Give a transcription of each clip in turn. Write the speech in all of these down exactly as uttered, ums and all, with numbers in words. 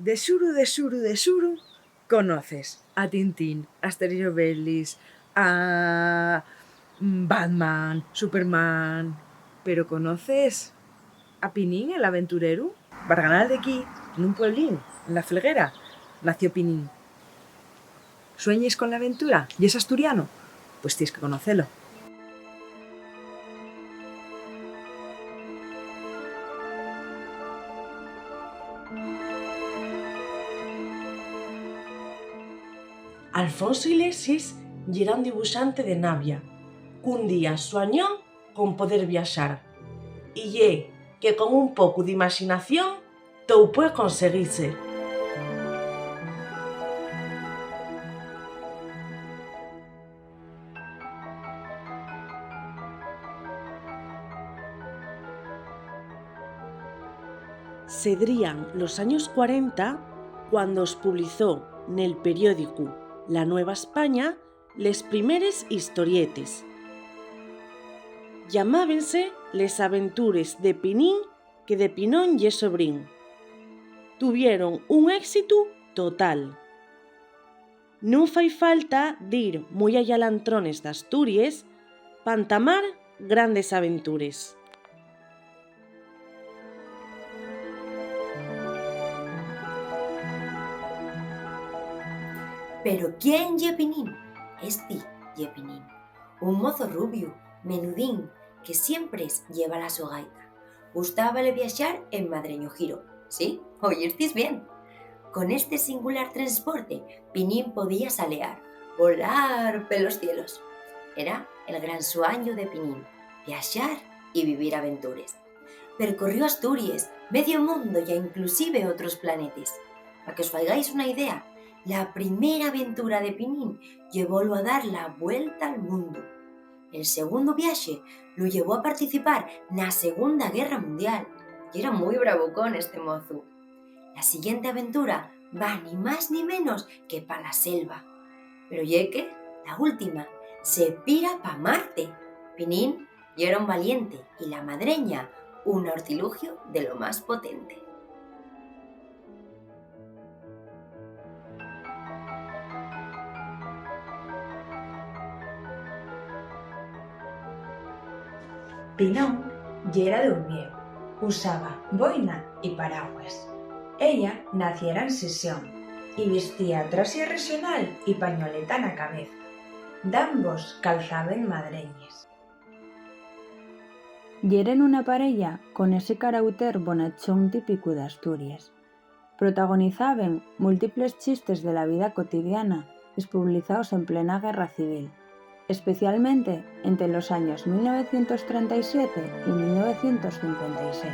De suru, de suru, de suru, conoces a Tintín, a Asterix y Obelix, a, mm, Batman, Superman. Pero conoces a Pinín, el aventureru? Barganal d'equí, nun pueblín, en La Felguera, nació Pinín. ¿Sueñes con l'aventura? ¿Yes asturiano? Pues ties que conocelo. Alfonso Iglesias yera un dibuxante de Navia, qu'un día suañó con poder viaxar, y ye que con un pocu d'imaxinación tou pue conseguise. Sedrían los años cuarenta cuando espublizó nel periódicu La Nueva España les primeres historietes. Llamábense Les aventures de Pinín, que de Pinón ye sobrín. Tuvieron un éxitu total. Nun fai falta dir mui ayalantrones d'Asturies pa entamar grandes aventures. Pero, ¿quién ye Pinín? Esti ye Pinín, un mozu rubiu, menudín, que siempres lleva la so gaita. Gustábale viaxar en madreño giro. Sí, oyistis bien. Con este singular tresporte, Pinín podía salear, volar pelos cielos. Era el gran suañu de Pinín, viaxar y vivir aventures. Percorrió Asturies, medio mundo ya inclusive otros planetes. Pa que os faigáis una idea, la primera aventura de Pinín llevólo a dar la vuelta al mundo. El segundu viaxe lu llevó a participar na Segunda Guerra Mundial. Yera mui bravucón este mozu. La siguiente aventura va ni más ni menos que pa la selva. Pero ye que, la última, se pira pa Marte. Pinín yera un valiente y la madreña un artilugiu de lo más potente. Pinón yera d'Urbieu, usaba boina y paragües. Ella naciera en Sisión y vistía traxe rexonal y pañoleta na cabeza. Dambos calzaben madreñes. Yeren una pareya con ese carauter bonachón típicu d'Asturies. Protagonizaben múltiples chistes de la vida cotidiana espublizaos en plena Guerra Civil, especialmente ente los años mil novecientos trenta y siete y mil novecientos cincuenta y seis.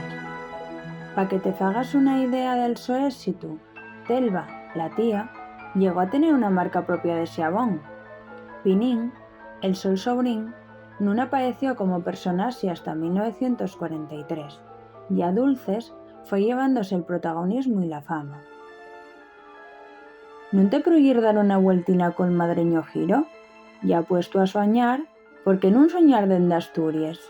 Pa que te fagas una idea del so éxitu, Telva, la tía, llegó a tener una marca propia de xabón. Pinín, el so sobrín, nun apaeció como personaxe hasta mil novecientos cuarenta y tres, ya Dulces foi llevándose'l protagonismu y la fama. ¿Nun te pruyir dar una vueltina col madreño giro? Ya puesto a suañar, ¿por qué nun suañar dende Asturies?